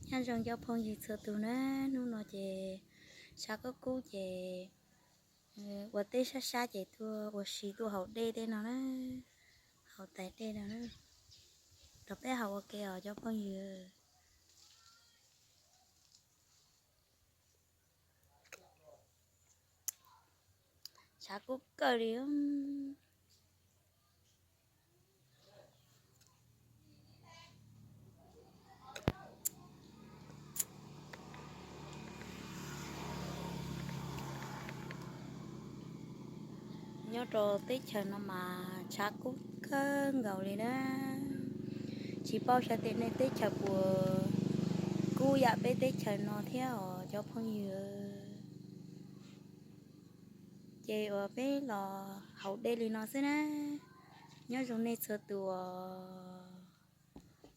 Nyob zoo cov phooj ywg txhua tus na, hnub no ces tshav kub kub ces ua teb sab sab ces tuaj ua si tuaj haus dej tej no na, haus tais dej no na. Rau peb haus ua ke os cov phooj ywg. Tshav kub kawg li. Nyob rau teb chaws no mas tshav kub kawg nkaus li na. Tsis paub xyov tias nej teb chaws puas kub yam peb teb chaws no thiab os cov phooj ywg. Ces uas peb los haus dej li no xwb na. Nyob zoo nej txhua tus os.